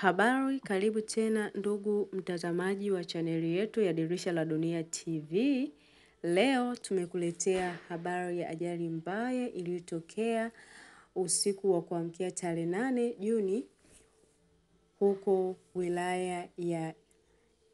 Habari, karibu tena ndugu mtazamaji wa chaneli yetu ya Dirisha la Dunia TV. Leo tumekuletea habari ya ajali mbaya iliyotokea usiku wa kuamkia tarehe 8 Juni huko wilaya ya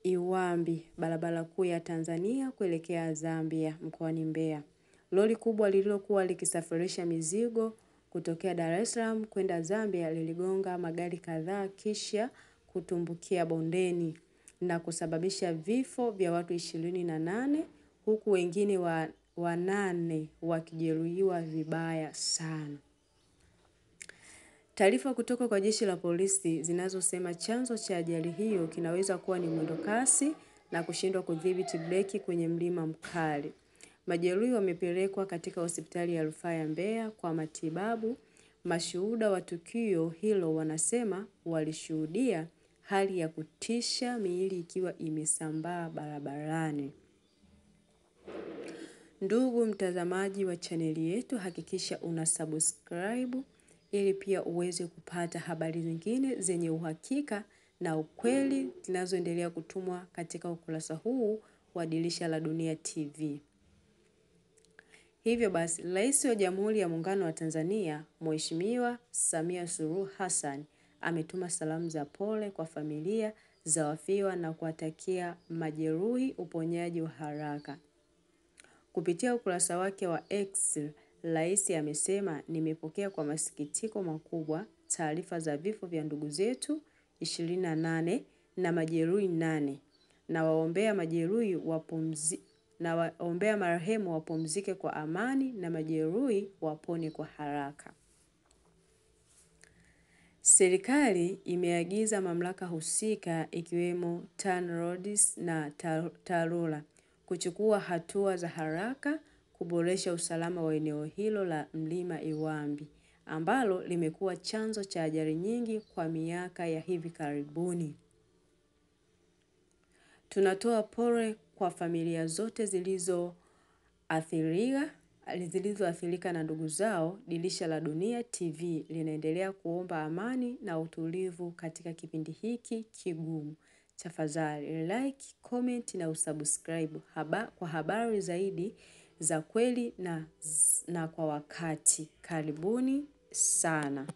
Iwambi, barabara kuu ya Tanzania kuelekea Zambia mkoani Mbeya. Lori kubwa lililokuwa likisafirisha mizigo kutokea Dar es Salaam kwenda Zambia liligonga magari kadhaa kisha kutumbukia bondeni na kusababisha vifo vya watu 28 huku wengine 8 wakijeruhiwa vibaya sana. Taarifa kutoka kwa jeshi la polisi zinazosema chanzo cha ajali hiyo kinaweza kuwa ni mwendokasi na kushindwa kudhibiti breki kwenye mlima mkali. Majeruhi wamepelekwa katika hospitali ya rufaa ya Mbeya kwa matibabu. Mashuhuda wa tukio hilo wanasema walishuhudia hali ya kutisha, miili ikiwa imesambaa barabarani. Ndugu mtazamaji wa chaneli yetu, hakikisha una subscribe ili pia uweze kupata habari zingine zenye uhakika na ukweli zinazoendelea kutumwa katika ukurasa huu wa Dirisha la Dunia TV. Hivyo basi, Rais wa Jamhuri ya Muungano wa Tanzania, Mheshimiwa Samia Suluhu Hassan ametuma salamu za pole kwa familia za wafiwa na kuwatakia majeruhi uponyaji wa haraka. Kupitia ukurasa wake wa X, Rais amesema, nimepokea kwa masikitiko makubwa taarifa za vifo vya ndugu zetu 28 na majeruhi 8 na waombea majeruhi na waombea marehemu wapumzike kwa amani na majeruhi wapone kwa haraka. Serikali imeagiza mamlaka husika ikiwemo TANROADS na TARURA kuchukua hatua za haraka kuboresha usalama wa eneo hilo la mlima Iwambi ambalo limekuwa chanzo cha ajali nyingi kwa miaka ya hivi karibuni. Tunatoa pole kwa familia zote zilizoathirika na ndugu zao. Dirisha la Dunia TV linaendelea kuomba amani na utulivu katika kipindi hiki kigumu. Tafadhali like, comment na usubscribe kwa habari zaidi za kweli na kwa wakati. Karibuni sana.